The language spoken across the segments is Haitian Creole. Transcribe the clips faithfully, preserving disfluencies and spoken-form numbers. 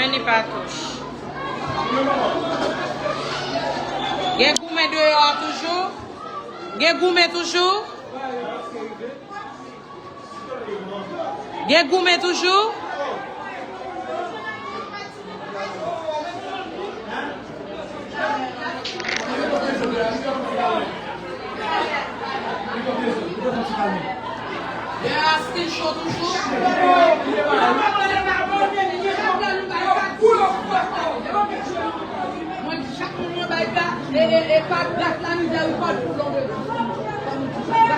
Ni patouch. Gen goumen deyò a toujou? Gen goumen toujou? Gen goumen toujou?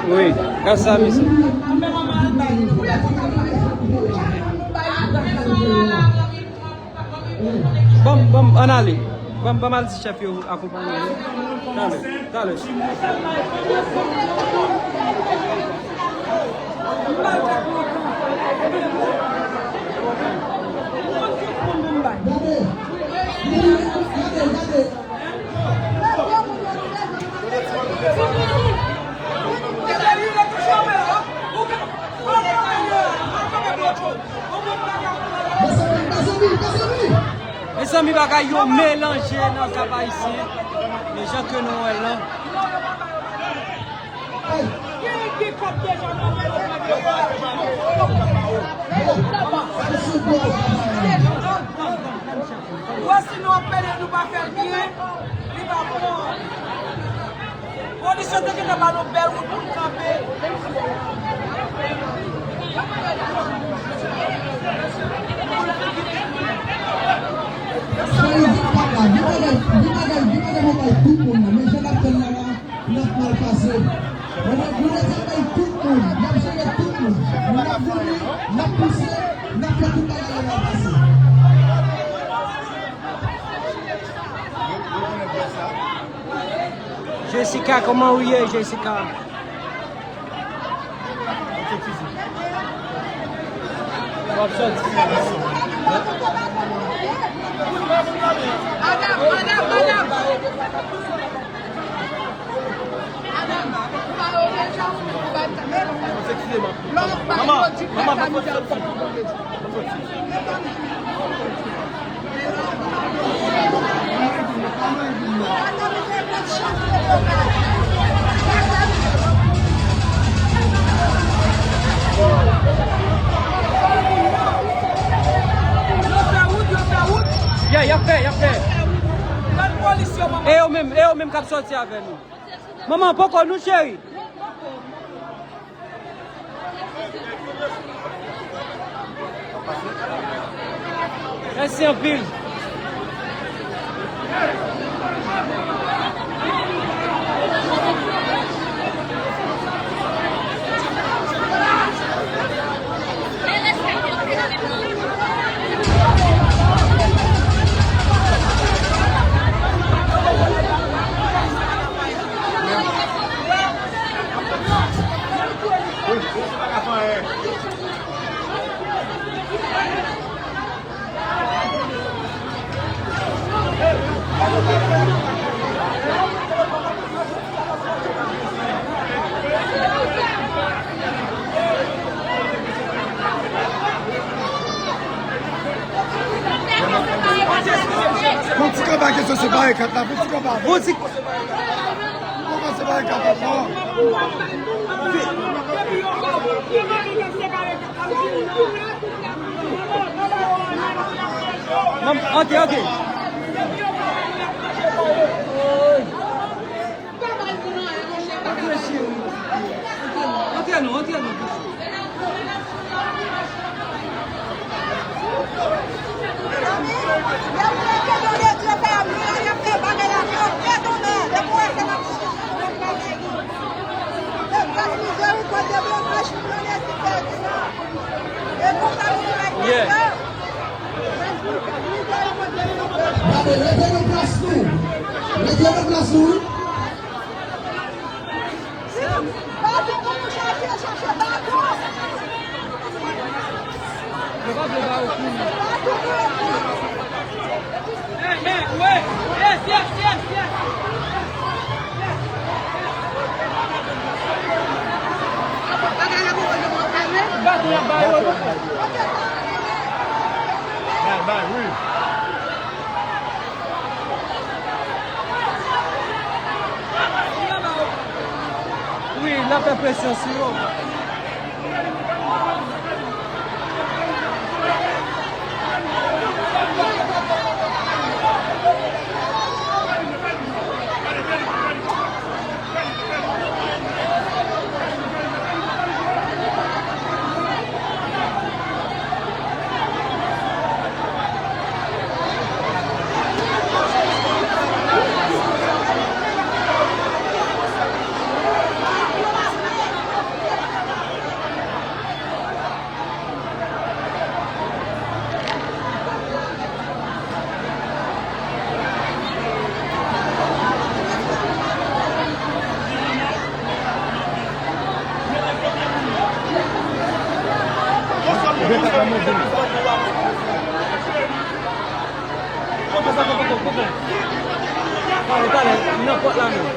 Wi, gad sa, mesye. Ban m, ban m, ann ale. Ban m, ban m al di chèf yo akonpanye nou. Talè, talè. Mezanmi, bagay yo melanje nan Kap Ayisyen, men jan ke nou wè l lan. Wè, si nou ap pede, nou pa fè l byen, li pa bon. Polis yo te gentan ba nou bèl wout pou n kanpe. Cheri, vin pa la, vin bagay, vin bagay, vin bagay mwen bay tout moun nan, men jan n ap fè l la la. N ap mal pase. Mwen, mwen, mwen, mwen, bay tout moun. N ap jere tout moun. N ap vini, n ap pouse, n ap fè tout bagay yo mal pase. Jessica, kòman ou ye, Jessica? W ap sòti. Madam, madam, madam. Manman, manman, pa fòse sòti. Yo fè wout, yo fè wout. Yeah, y ap fè, y ap fè. Lòt polis yo, manman. E yo menm, e yo menm k ap sòti avè nou. Manman, poko nou, cheri. Mèsi anpil. Fon ti kanpa kesyon se barikad la, fon ti kanpa. Fon ti Kòman se bagay k ap fè? Nan, antre, antre. Antre, cheri. Antre non, antre non. Yeah. Gade, rete nan plas nou. Rete nan plas nou, wi. Bay, wi. Wi, l ap fè presyon sou yo. Pale, pale, nan pòt la menm.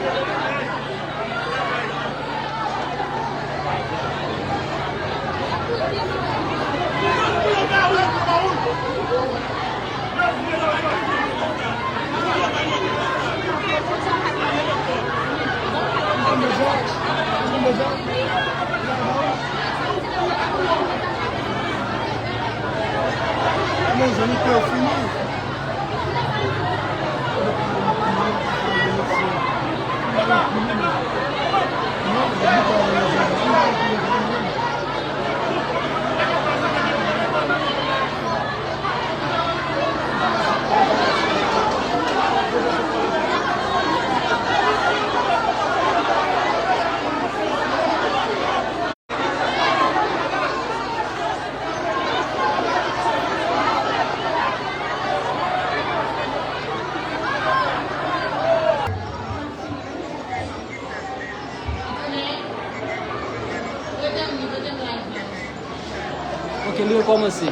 Ok, li rekòmanse.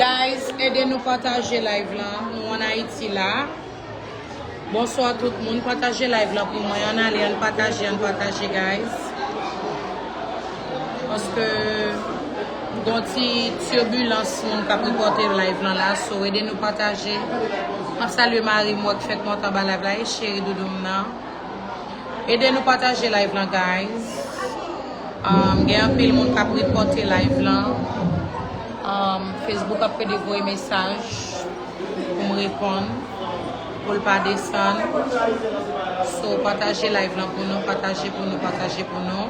Guys, ede nou pataje live lan. Nou ann Ayiti la. Bonswa tout moun. Pataje live lan pou mwen. Ann ale, ann pataje, ann pataje, guys. Paske gon ti tibilans moun k ap repòte live lan la. So, ede nou pataje. M ap salye mari m wè k fèk monte anba live la. E cheri doudou m nan. Ede nou pataje live lan, guys. Um, gen anpil moun k ap repòte live lan. Um, Facebook ap pede voye mesaj pou m reponn, pou l pa desann. So, pataje live lan pou nou, pataje pou nou, pataje pou nou.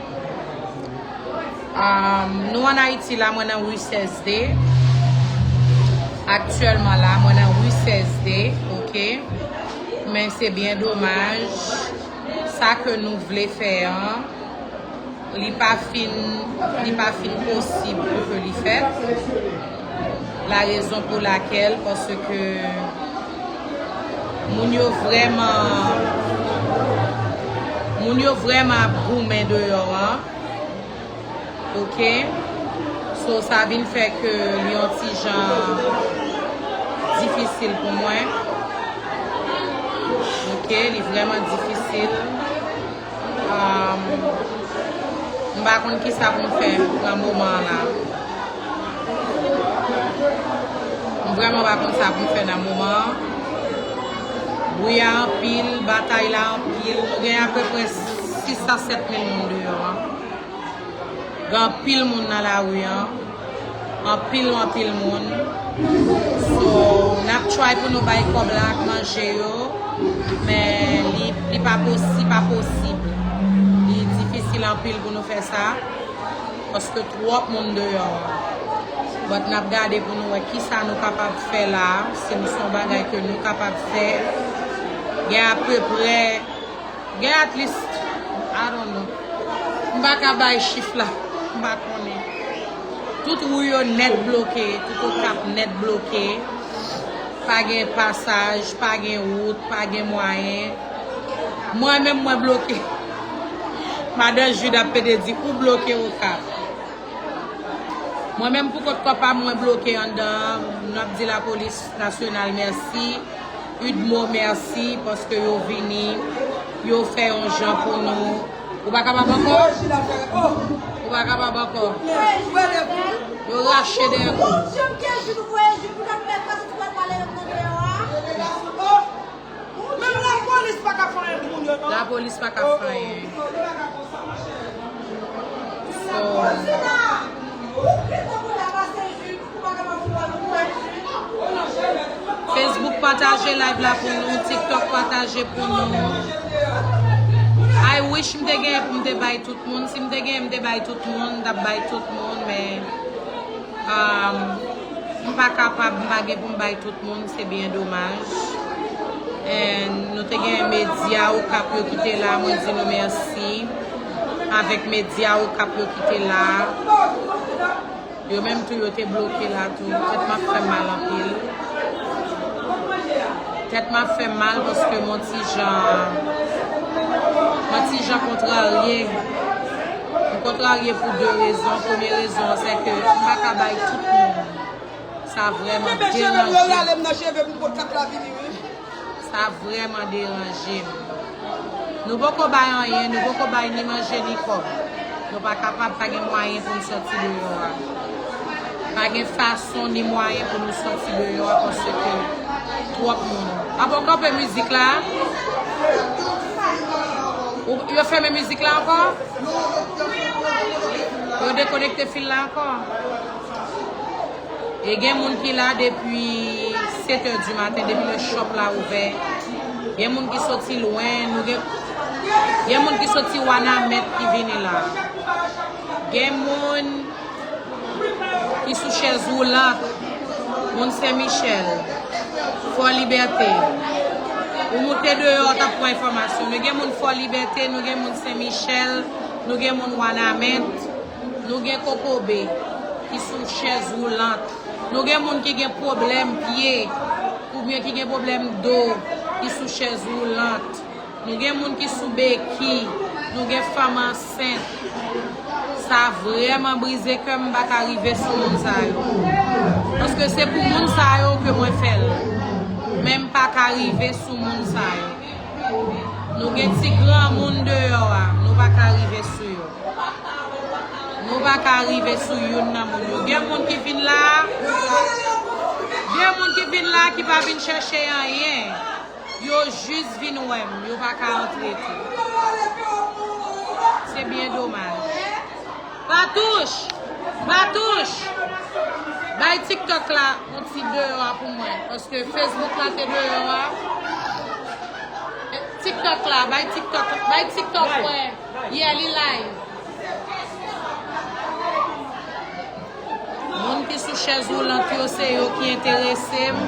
Um, nou ann Ayiti la, mwen nan ri sèz de. Aktyèlman la, mwen nan ri sèz de, ok? Men se byen domaj, sa ke nou vle fè an, li pa fin, li pa fin posib pou ke li fèt. La raison pour laquelle, paske moun yo vrèman, moun yo vrèman ap goumen deyò an. Ok? So, sa vin fè ke li yon ti jan difisil pou mwen. Ok? Li vrèman difisil. Um, m pa konn kisa pou m fè nan moman an la. M vrèman pa konn sa pou m fè nan moman an. Bri a anpil, batay la anpil. Nou gen apeprè sis a sèt mil moun deyò an. Gen anpil moun nan lari an. Anpil, anpil moun. So, n ap try pou nou bay kòb la ak manje yo. Men li, li pa posi-, pa posib. Li difisil anpil pou nou fè sa. Paske twòp moun deyò. But n ap gade pou nou wè kisa nou kapab fè la. Si nou se yon bagay ke nou kapab fè. Gen apeprè Gen at least, I don't know. M pa ka bay chif la. M pa konnen. Tout ri yo nèt bloke. Tout Okap nèt bloke. Pa gen pasaj, pa gen wout, pa gen mwayen. Mwen menm, mwen bloke. Madan Jude ap pede di, ou bloke Okap. Mwen menm, pou kont kò pa m, mwen bloke anndan an. N ap di lapolis nasyonal mèsi. Udmo, mèsi paske yo vini, yo fè yon jan pou nou. Ou pa kapab ankò? Ou Pa kapab ankò. Yo rache dèyè kò. Menm lapolis pa ka fè anyen pou moun yo non. Lapolis pa ka fè anyen. So, Facebook pataje live la pou nou, TikTok pataje pou nou. I wish m te genyen pou m te bay tout moun. Si m te genyen, m te bay tout moun, m t ap bay tout moun, men um, m pa kapab, m pa gen pou m bay tout moun, se byen domaj. And nou te gen medya Okap yo ki te la, mwen di nou mèsi. Avèk medya Okap yo ki te la. Yo menm tou yo te bloke la tou. Tèt m ap fè m mal anpil. Tèt m ap fè m mal paske m on ti jan, m on ti jan kontrarye. M kontrarye pou de rezon. Premye rezon an se ke m pa ka bay tout moun. Sa vrèman deranje m. Sa vrèman deranje m. Nou poko bay anyen, nou poko bay ni manje ni kòb. Nou pa kapab, pa gen mwayen pou n sòti deyò a. Pa gen fason ni mwayen pou nou sòti deyò a paske twòp moun. Apa w kanpe mizik la? Ou- Yo fèmen mizik la ankò? Yo dekonekte fil la ankò? E gen moun ki la depi sèt è di maten, depi le shop la ouvè. Gen moun ki soti lwen, nou gen, gen moun ki soti Wanament ki vini la. Gen moun ki sou chèz woulant, moun Sen Michèl, Fò Libète. Ou moute deyò, w t ap pran enfòmasyon. Nou gen moun Fò Libète, nou gen moun Sen Michèl, nou gen moun Wanament. Nou gen kokobe ki sou chèz woulant. Nou gen moun ki gen pwoblèm pye oubyen ki gen pwoblèm do ki sou chèz woulant. Nou gen moun ki sou beki. Nou gen fanm ansent. Sa vrèman brize kè m, m pa ka rive sou moun sa yo. Paske se pou moun sa yo ke mwen fè l. Men m pa ka rive sou moun sa yo. Nou gen ti granmoun deyò a, nou pa ka rive sou yo. Nou pa ka rive sou youn nan moun yo. Gen moun ki vin la, gen moun ki vin la ki pa vin chèche anyen. Yo jis vin wè m, yo pa ka antre tou. Se byen domaj. Patouch! Patouch! Bay TikTok la yon ti deyò a pou mwen, paske Facebook la te deyò a. TikTok la, bay TikTok, bay TikTok mwen. Yeah, li live. Moun ki sou chèz woulant yo, se yo ki enterese m.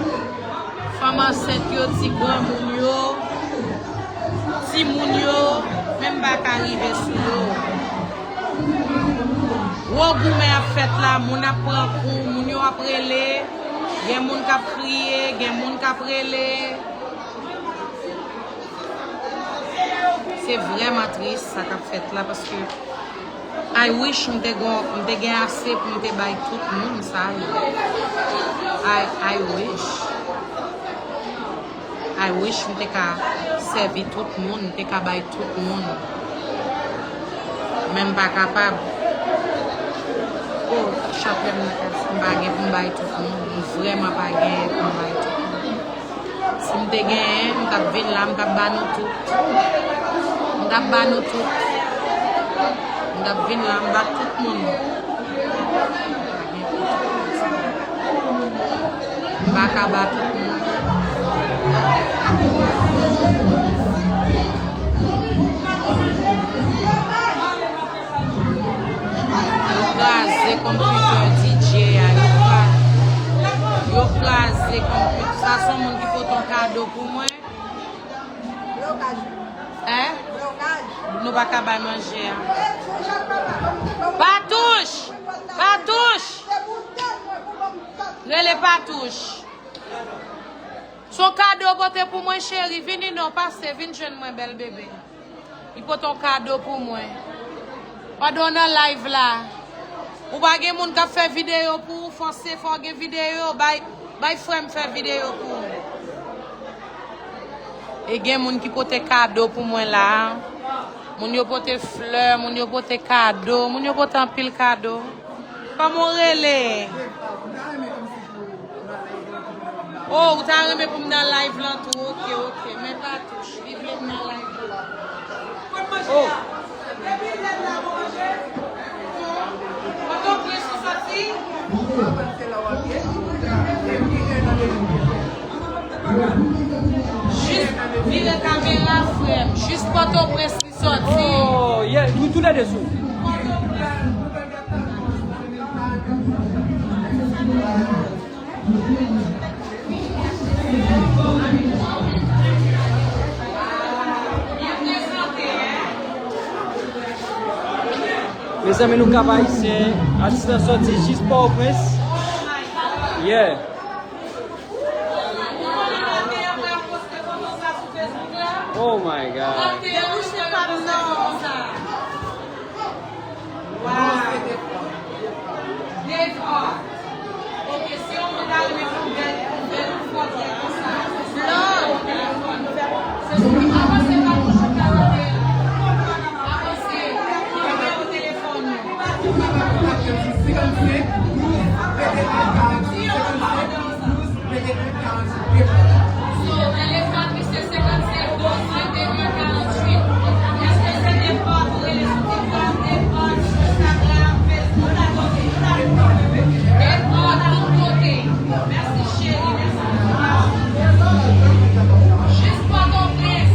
Fanm ansent yo, ti granmoun yo, timoun yo, men m pa ka rive sou yo. Gwo goumen ap fèt la, moun ap pran kou, moun yo ap rele, gen moun k ap kriye, gen moun k ap rele. Se vrèman tris sa k ap fèt la, paske I wish m te gon, m te gen ase pou m te bay tout moun sa yo. I, I wish. I wish m te ka sèvi tout moun, m te ka bay tout moun. Men m pa kapab. Oh, chak lè m nan kay, m pa gen pou m bay tout moun. M vrèman pa gen pou m bay tout moun. Si m te genyen, m t ap vin la, m t ap ba nou tout. M t ap ba nou tout. M t ap vin la, m ba tout moun. M pa ka ba tout moun. Yo kraze konpitè D J a, yo kra-, yo kraze konpitè. Sa se yon moun ki pote yon kado pou mwen. Hein? Nou pa ka bay manje a. Patouch! Patouch! Rele Patouch. Se yon kado pote pou mwen, cheri. Vini non, pase, vin jwenn mwen, bèl bebe. Li pote yon kado pou mwen. Pandan w nan live la, ou pa gen moun k ap fè videyo pou ou, fòse, fò w gen videyo, bay, bay frè m fè videyo pou ou. E gen moun ki pote kado pou mwen la. Moun yo pote flè, moun yo pote kado, moun yo pote anpil kado. Kòman w rele? Oh, ou ta renmen pou m nan live lan tou? Ok, ok. Men pa touche. Li vle m nan live lan. Oh. Pòtoprens ou soti? Jis vire kamera, frè m. Jis Pòtoprens li soti. Oh, yeah, tou, tou lè de sou. Mezanmi, nou Kap Ayisyen, atis la soti jis Pòtoprens. Yeah. Oh my God. Wow. Dave Hart. Ok, si yon moun ta renmen fè yon bèl, yon bèl pòtrè konsa, se sa, telefòn. Se sou ki avanse pa toujou karante. Avanse, nimewo telefòn nou. Senkann senk, douz, venteyen, karanntuit. So, telefòn li se senkann senk, douz, venteyen, karanntuit. Èske se Dave Hart ou rele sou TikTok, Dave Hart sou Instagram, Facebook, tout kote? Dave Hart tout kote. Mèsi cheri, mèsi pou sipò. Jis Pòtoprens.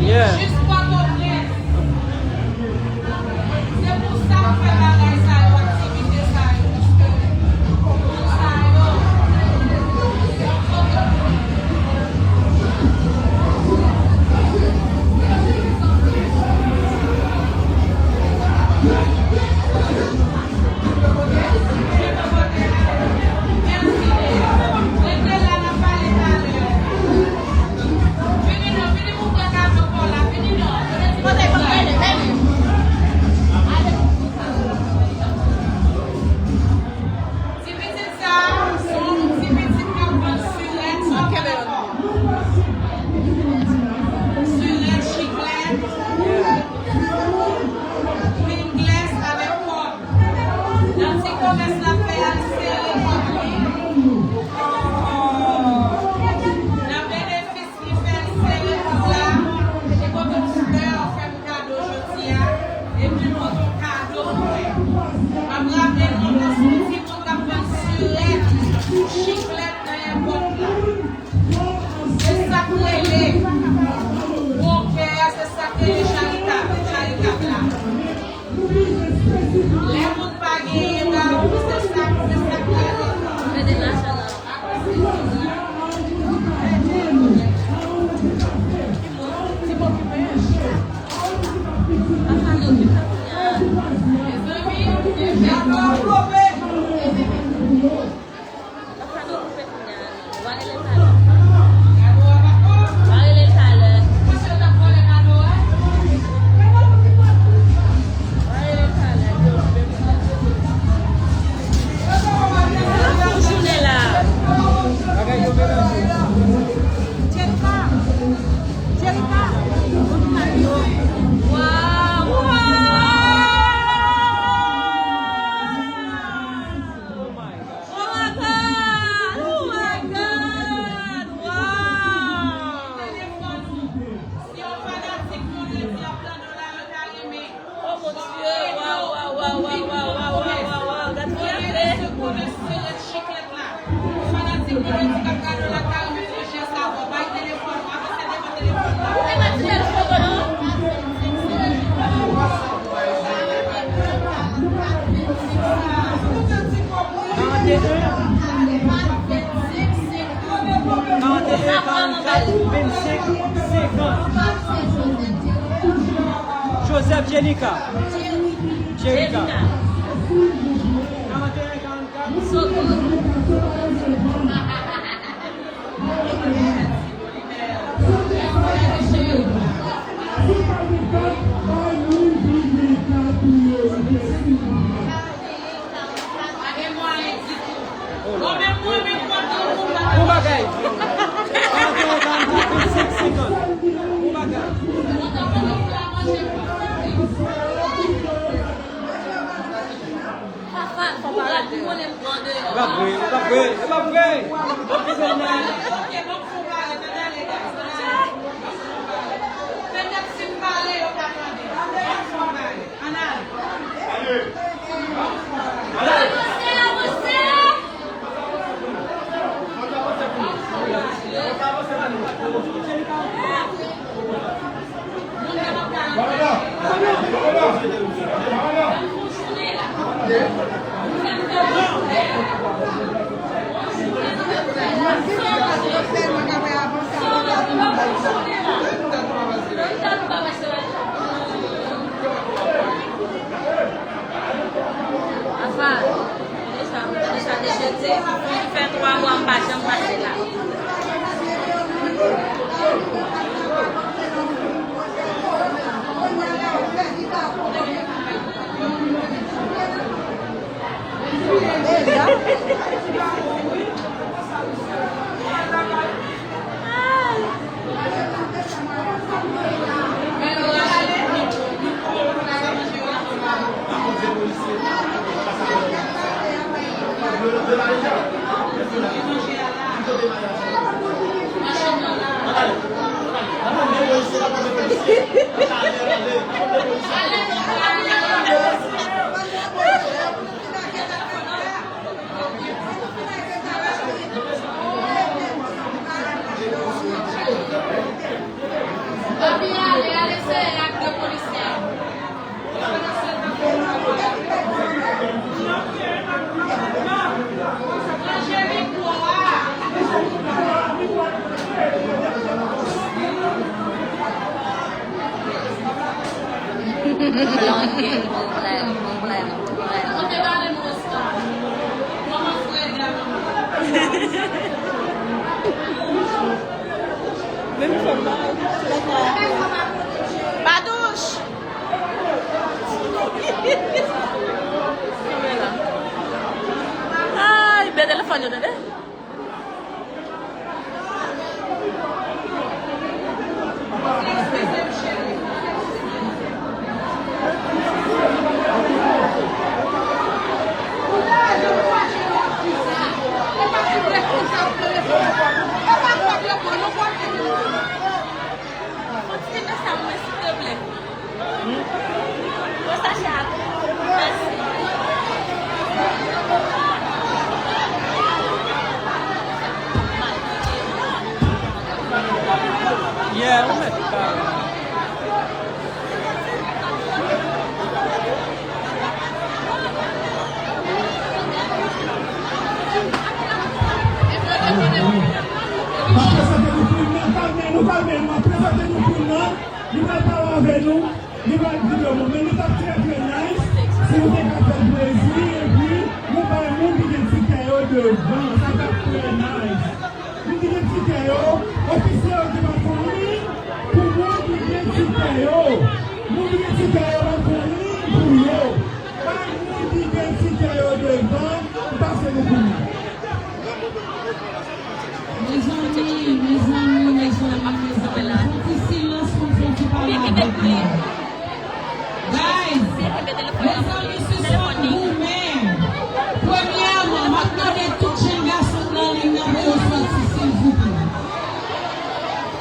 Yeah. Jis Pòtoprens. Se pou sa m fè bagay sa yo, aktivite sa yo, paske moun sa yo, se yon foto. Mèsi. Rete la, n ap pale talè. Vini non, vini pou pran kado pa w la, vini non. Kote pou rele, baby? Ti pitit sa, se yon ti pitit k ap vann sirèt, sirèt, chiklèt, Pringles avèk kòb. Nan ti komès l ap fè a, l sere kòb li. Nan benefis li fè, l sere kòb la. Li pote yon flè, fè m kado jodi a. Epi l pote yon kado pou mwen. M ap raple nou ankò, se yon timoun k ap vann sirèt, chiklèt nan èpòt la. Se sa k rele gwo kè a, se sa k rele charitab, charitab la. Lè moun pa genyen, ba, se sa, se sa k rele. Mezanmi, deja nou ap kope. Kado a pa kòb. Kado a pa kòb. Ou panse yo t ap vòlè kado a? Pou jounen la. Bagay yo melanje. Jerika. Jerika. Waw, waw. Oh my God! Oh my God! Wow! Telefòn ou. Si yon fanatik Kondre di ap tande w la, yo ta renmen. Oh mon Dieu! Wow, wow, wow! Gade ki afè! Fanatik Kondre di k ap gade w la, ta renmen fè jès avè w. Bay telefòn ou, avanse devan telefòn ou. Ou te mèt tire l foto non? Karannteyen, karannteyen, karannkat, vennsenk, senkant. Joseph Jenica. Jenica. Karannteyen, karannkat. Bon bagay. Karannteyen, karannkat, vennsenk, senkant. Bon bagay. Ou pa vre, ou pa vre, ou pa vre. Avan, deja, deja de jete, fè twa mwa m pa janm pase la. Blonde, bon blèm, bon blèm, bon blèm. Menm fanm nan. Badouch! Ay, bèl telefòn yo, tande. Yeah, ou mèt pa. M ap prezante nou queen nan, kalme nou, kalme nou, m ap prezante nou queen nan, li pral pale avè nou, li pral di de mo, men li t ap trè, trè nice, si nou te ka fè l plezi, epi nou bay moun ki gen ti kè yo devan, sa t ap trè nice. Moun ki gen ti kè yo, ofisye yo ki pa fè anyen pou moun ki gen ti kè yo. Moun ki gen ti kè yo pa fè anyen pou yo. Bay moun ki gen ti kè yo devan, m pase nou kounye a. Mezanmi, mezanmi, mezanmi, mezanmi. Fon ti silans pou fon ti pale avèk mwen. Guys, mezanmi, se sòt goumen. Premyèman, m ap mande tout jenn gason k nan liy nan pou yo sòti, silvouplè.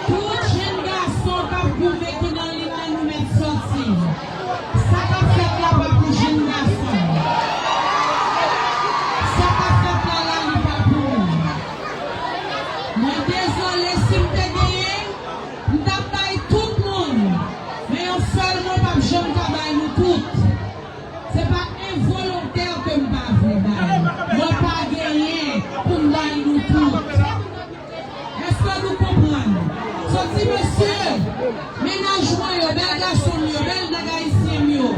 Tout jenn gason k ap goumen ki nan liy nan, nou mèt sòti. Sa k ap fèt la pa pou jenn gason. Sa k ap fèt la, la, li pa pou nou. Mwen dezole si m te genyen, m t ap bay tout moun. Men yon sèl mo p ap janm ka bay nou tout. Se pa envolontè ke m pa vle bay. Mwen pa genyen pou m bay nou tout. Èske nou konprann? Sòti mesye, mennaj mwen yo, bèl gason m yo, bèl nèg ayisyen m yo.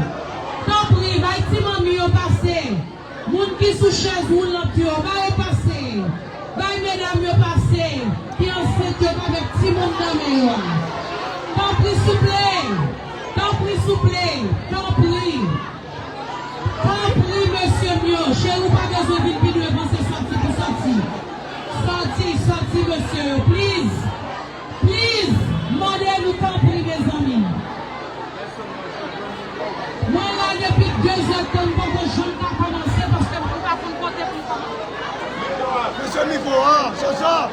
Tanpri, bay ti manmi yo pase. Moun ki sou chèz woulant yo, ba yo pase. Bay medam yo pase, ki ansent yo, k avèk timoun nan men yo a. Tanpri, souple. Tanpri, souple. Tanpri. Tanpri, mesye m yo. Cheri, ou pa bezwen vin pi devan, se sòti pou sòti. Sòti, sòti, mesye yo. Please. Please. M mande nou, tanpri, mezanmi. Mwen la depi de zè tan, m poko janm ka kòmanse paske m Mikwo an, Jojo.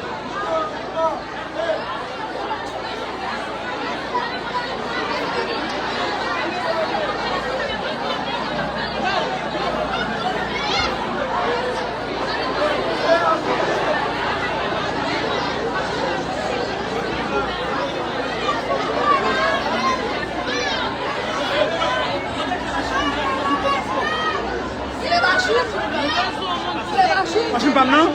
Machin pa m nan?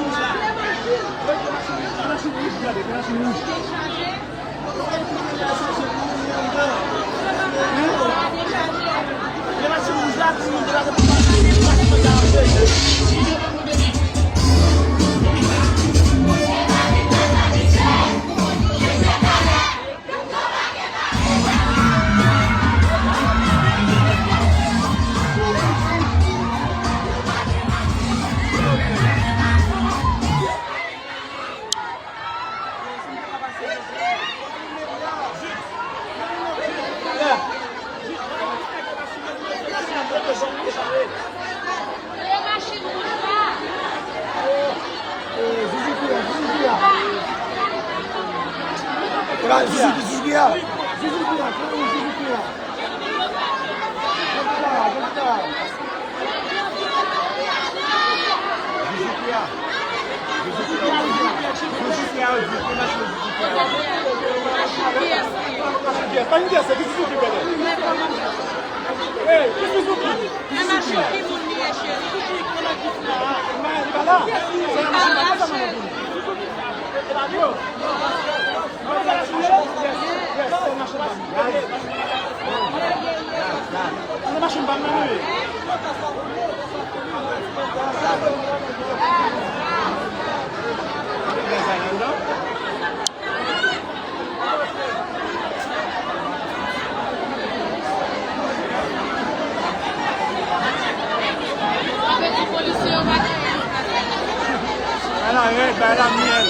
Bay la rèd, bay la myèl.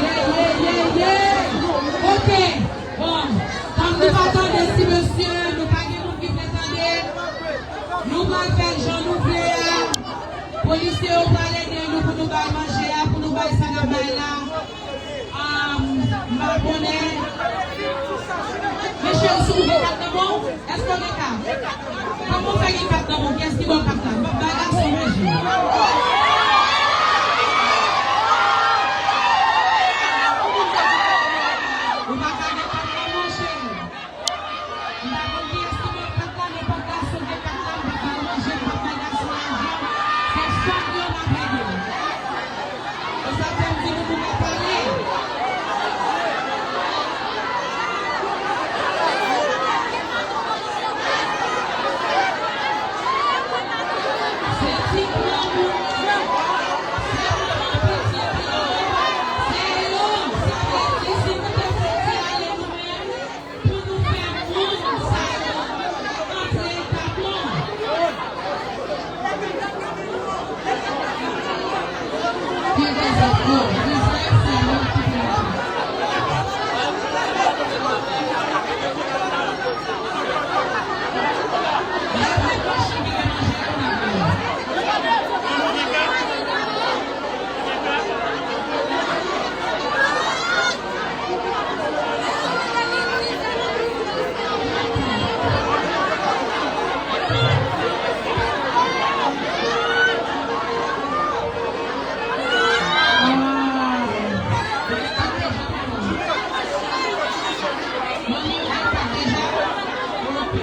Ye, ye, ye, ye. Ok. Bon, kòm nou pa tande ti mesye, nou pa gen moun ki vle tande. Nou pral fè l jan nou vle a. Polisye yo pral ede nou pou nou bay manje a, pou nou bay sa n ap bay la. Am, m pa konnen. Mesye, si w gen kat nan men w, èske w gen kat? Kòman w fè gen kat nan men w? Kiyès ki ba w kat la? M p ap bay gason manje. Ou pa ka gen kat nan men w, cheri. M pa konn kiyès ki ba w kat la, nenpòt gason gen kat la, m p ap ba l manje, m p ap bay gason lajan. Se sòt yo n ap ede. E sa fè m di nou pou nou pale. Li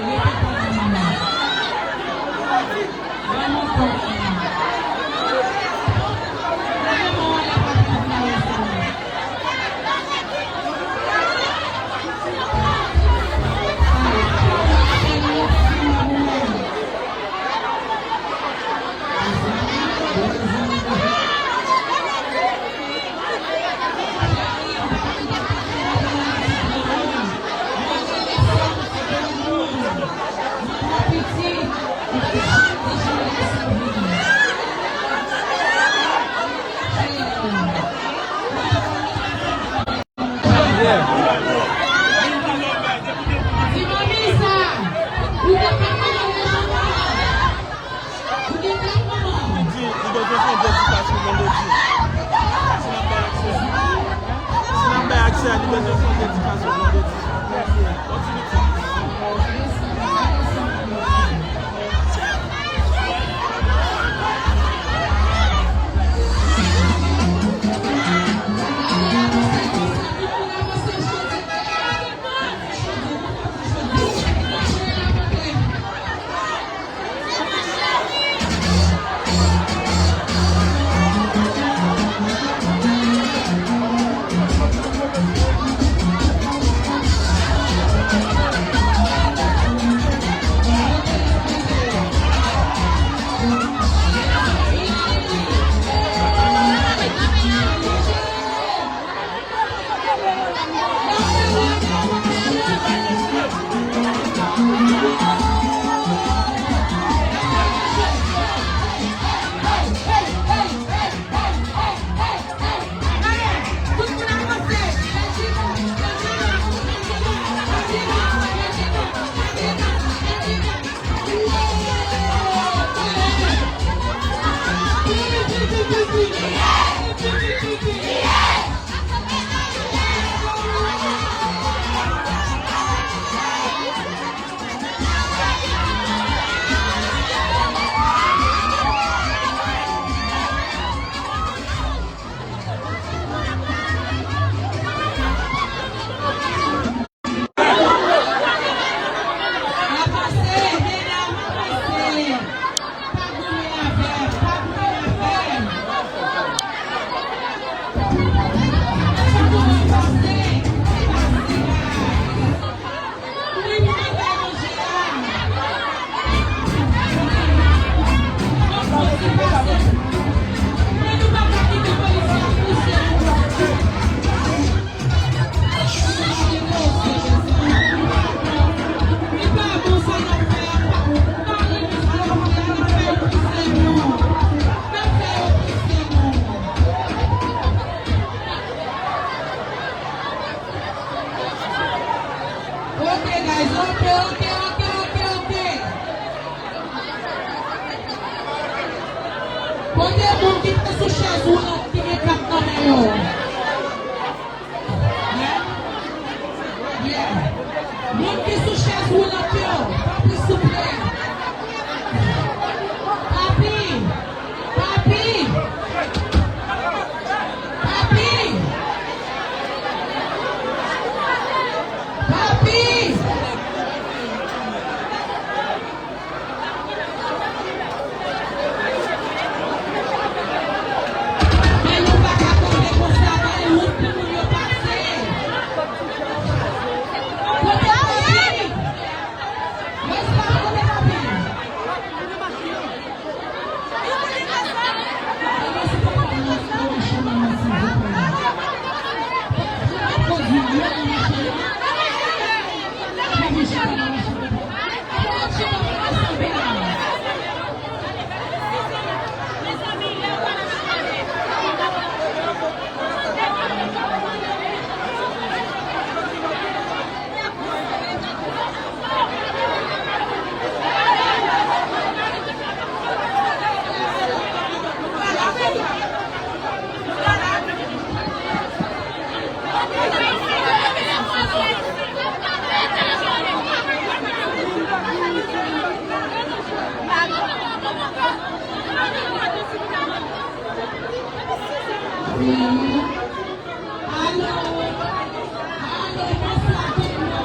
di, li bezwen fè yon dedikasyon vandredi. Si n ap bay aksè, si n ap bay aksè a, li bezwen fè yon dedikasyon vandredi. Kontinye. Avanse, medam, avanse. Pa goumen avè l, pa goumen avè l. Sa nou pase, pase la. Wi, pou mwen bay manje a. Avanse, pase. Men nou pa ka kite polisye ap pouse nou. Ok, guys, ok, ok, ok, ok, ok. Kote moun ki te sou chèz woulant ki gen kat nan men yo? Yeah. Moun ki sou chèz woulant yo, tanpri, souple. Papi, papi, papi, papi. Men nou pa ka kanpe konsa, bay wout pou moun yo pase. Kote papi? Respè, kote papi? Alo, alo, bonswa tout moun.